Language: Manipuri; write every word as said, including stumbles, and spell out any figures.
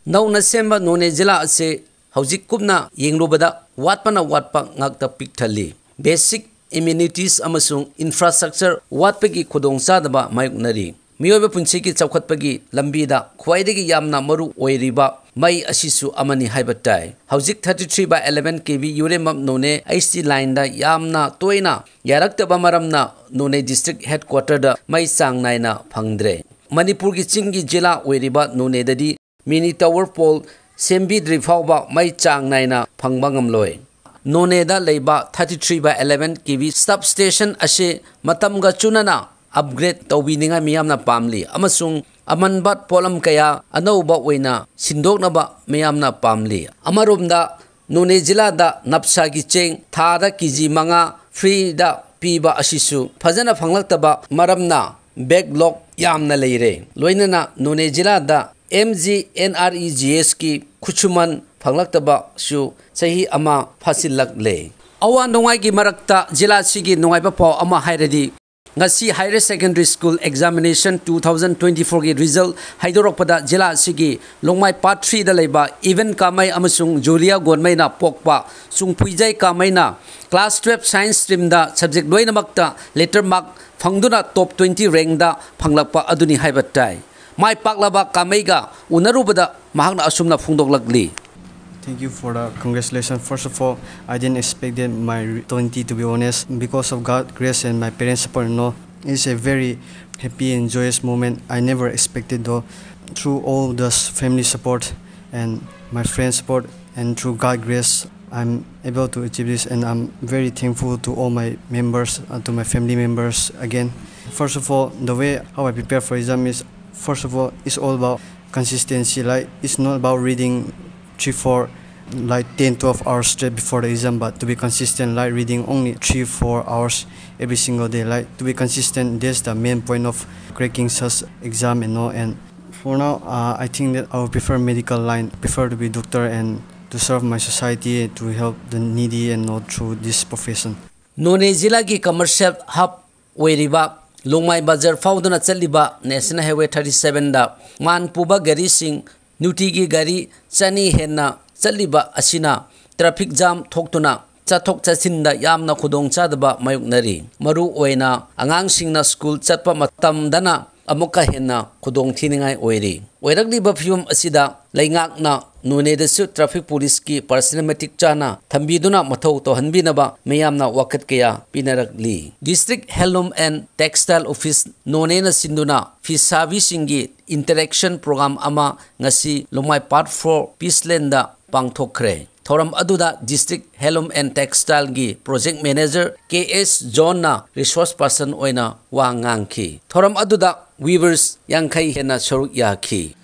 ꯅꯧꯅ ꯁꯦꯝꯕ ꯅꯣꯅꯦ ꯖꯤꯂꯥ ꯑꯁꯤ ꯍꯧꯖꯤꯛ ꯀꯨꯞꯅ ꯌꯦꯡꯂꯨꯕꯗ ꯋꯥꯠꯄꯅ ꯋꯥꯠꯄ ꯉꯥꯛꯇ ꯄꯤꯛ ꯊꯜꯂꯤ꯫ Basic amenities ꯑꯃꯁꯨꯡ infrastructure ꯋꯥꯠꯄꯒꯤ ꯈꯨꯗꯣꯡꯆꯥꯗꯕ ꯃꯥꯌꯣꯛꯅꯔꯤ꯫ ꯃꯤꯑꯣꯏꯕ ꯄꯨꯟꯁꯤꯒꯤ ꯆꯥꯎꯈꯠꯄꯒꯤ ꯂꯝꯕꯤꯗ ꯈ꯭ꯋꯥꯏꯗꯒꯤ ꯌꯥꯝꯅ ꯃꯔꯨ ꯑꯣꯏꯔꯤꯕ ꯃꯩ ꯑꯁꯤꯁꯨ ꯑꯃꯅꯤ ꯍꯥꯏꯕ ꯇꯥꯏ꯫ ꯍꯧꯖꯤꯛ thirty three by eleven K V ꯌꯨꯔꯦꯃꯞ Noney H T lineꯗ ꯌꯥꯝꯅ ꯇꯣꯏꯅ ꯌꯥꯔꯛꯇꯕ ꯃꯔꯝꯅ ꯅꯣꯅꯦ district headquarterꯗ ꯃꯩ ꯆꯥꯡ ꯅꯥꯏꯅ ꯐꯪꯗ꯭ꯔꯦ꯫ ꯃꯅꯤꯄꯨꯔꯒꯤ ꯆꯤꯡꯒꯤ ꯖꯤꯂꯥ ꯑꯣꯏꯔꯤꯕ ꯅꯣꯅꯦꯗꯗꯤ mini tower pole ꯁꯦꯝꯕꯤꯗ꯭ꯔꯤ ꯐꯥꯎꯕ ꯃꯩ ꯆꯥꯡ ꯅꯥꯏꯅ ꯐꯪꯕ ꯉꯝꯂꯣꯏ꯫ ꯅꯣꯅꯦꯗ ꯂꯩꯕ thirty three by eleven K V substation ꯑꯁꯤ ꯃꯇꯝꯒ ꯆꯨꯅꯅ upgrade ꯇꯧꯕꯤꯅꯤꯡꯉꯥꯏ ꯃꯤꯌꯥꯝꯅ ꯄꯥꯝꯂꯤ ꯑꯃꯁꯨꯡ ꯑꯃꯟꯕ ꯄꯣꯠꯂꯝ ꯀꯌꯥ ꯑꯅꯧꯕ ꯑꯣꯏꯅ ꯁꯤꯟꯗꯣꯛꯅꯕ ꯃꯤꯌꯥꯝꯅ ꯄꯥꯝꯂꯤ꯫ ꯑꯃꯔꯣꯝꯗ ꯅꯣꯅꯦ ꯖꯤꯂꯥꯗ ꯅꯞꯁꯥꯒꯤ ꯆꯦꯡ ꯊꯥꯗ K G ꯃꯉꯥ freeꯗ ꯄꯤꯕ ꯑꯁꯤꯁꯨ ꯐꯖꯅ ꯐꯪꯂꯛꯇꯕ ꯃꯔꯝꯅ backlog ꯌꯥꯝꯅ ꯂꯩꯔꯦ꯫ ꯂꯣꯏꯅꯅ ꯅꯣꯅꯦ ꯖꯤꯂꯥꯗ M G N R E G Sꯀꯤ ꯈꯨꯠꯁꯨꯃꯟ ꯐꯪꯂꯛꯇꯕꯁꯨ ꯆꯍꯤ ꯑꯃ ꯐꯥꯁꯤꯜꯂꯛꯂꯦ꯫ ꯑꯋꯥ ꯅꯨꯡꯉꯥꯏꯒꯤ ꯃꯔꯛꯇ ꯖꯤꯂꯥ ꯑꯁꯤꯒꯤ ꯅꯨꯡꯉꯥꯏꯕ ꯄꯥꯎ ꯑꯃ ꯍꯥꯏꯔꯗꯤ, ꯉꯁꯤ Higher Secondary School Examination two thousand twenty fourꯒꯤ result ꯍꯥꯏꯗꯣꯔꯛꯄꯗ ꯖꯤꯂꯥ ꯑꯁꯤꯒꯤ ꯂꯣꯡꯃꯥꯏ Part threeꯗ ꯂꯩꯕ ꯏꯚꯦꯟ ꯀꯥꯃꯩ ꯑꯃꯁꯨꯡ ꯖꯨꯂꯤꯌꯥ ꯒꯣꯟꯃꯩꯅ ꯄꯣꯛꯄ ꯆꯨꯡꯄꯨꯏꯖꯩ ꯀꯥꯃꯩꯅ class twelve science streamꯗ subject ꯂꯣꯏꯅꯃꯛꯇ letter mark ꯐꯪꯗꯨꯅ top twenty rankꯗ ꯐꯪꯂꯛꯄ ꯑꯗꯨꯅꯤ ꯍꯥꯏꯕ ꯇꯥꯏ꯫ ꯃꯥꯏ ꯄꯥꯛꯂꯕ ꯀꯥꯃꯩꯒ ꯎꯅꯔꯨꯕꯗ ꯃꯍꯥꯛꯅ ꯑꯁꯨꯝꯅ ꯐꯣꯡꯗꯣꯛꯂꯛꯂꯤ꯫ Thank you for the congratulations. First of all, I didn't expect that my twenty, to be honest, because of God grace and my parents' support and all. It's a very happy and joyous moment. I never expected though. Through all this family support and my friends' support and through God grace, I'm able to achieve this, and I'm very thankful to all my members, uh, to my family members again. First of all, the way how I prepare for exam is, first of all, it's all about consistency. Like, it's not about reading three, four, like, ten, twelve hours straight before the exam, but to be consistent, like, reading only three, four hours every single day. Like, to be consistent, that's the main point of cracking such exam and all. And for now, uh, I think that I would prefer medical line, prefer to be doctor and to serve my society, to help the needy and all through this profession. ꯅꯣꯅꯦ ꯖꯤꯂꯥꯒꯤ commercial hub ꯑꯣꯏꯔꯤꯕ ꯂꯣꯡꯃꯥꯏ ꯕꯖꯥꯔ ꯐꯥꯎꯗꯨꯅ ꯆꯠꯂꯤꯕ National Highway thirty sevenꯗ ꯃꯥꯟ ꯄꯨꯕ ꯒꯥꯔꯤꯁꯤꯡ ꯅꯨꯡꯇꯤꯒꯤ ꯒꯥꯔꯤ ꯆꯅꯤ ꯍꯦꯟꯅ ꯆꯠꯂꯤꯕ ꯑꯁꯤꯅ traffic jam ꯊꯣꯛꯇꯨꯅ ꯆꯠꯊꯣꯛ ꯆꯠꯁꯤꯟꯗ ꯌꯥꯝꯅ ꯈꯨꯗꯣꯡꯆꯥꯗꯕ ꯃꯥꯌꯣꯛꯅꯔꯤ꯫ ꯃꯔꯨ ꯑꯣꯏꯅ ꯑꯉꯥꯡꯁꯤꯡꯅ ꯁ꯭ꯀꯨꯜ ꯆꯠꯄ ꯃꯇꯝꯗꯅ ꯑꯃꯨꯛꯀ ꯍꯦꯟꯅ ꯈꯨꯗꯣꯡꯊꯤꯅꯤꯡꯉꯥꯏ ꯑꯣꯏꯔꯤ꯫ ꯑꯣꯏꯔꯛꯂꯤꯕ ꯐꯤꯕꯝ ꯑꯁꯤꯗ ꯂꯩꯉꯥꯛꯅ ꯅꯣꯅꯦꯗꯁꯨ traffic policeꯀꯤ personnel ꯃꯇꯤꯛ ꯆꯥꯅ ꯊꯝꯕꯤꯗꯨꯅ ꯃꯊꯧ ꯇꯧꯍꯟꯕꯤꯅꯕ ꯃꯤꯌꯥꯝꯅ ꯋꯥꯀꯠ ꯀꯌꯥ ꯄꯤꯅꯔꯛꯂꯤ꯫ District Handloom and Textile Office ꯅꯣꯅꯦꯅ ꯁꯤꯟꯗꯨꯅ ꯐꯤꯁꯥꯕꯤꯁꯤꯡꯒꯤ interaction program ꯑꯃ ꯉꯁꯤ ꯂꯨꯃꯥꯏ Part four Peacelandꯗ ꯄꯥꯡꯊꯣꯛꯈ꯭ꯔꯦ꯫ ꯊꯧꯔꯝ ꯑꯗꯨꯗ District Handloom and Textileꯒꯤ Project Manager K S ꯖꯣꯟꯅ resource person ꯑꯣꯏꯅ ꯋꯥ ꯉꯥꯡꯈꯤ꯫ ꯊꯧꯔꯝ ꯑꯗꯨꯗ weavers ꯌꯥꯡꯈꯩ ꯍꯦꯟꯅ ꯁꯔꯨꯛ ꯌꯥꯈꯤ꯫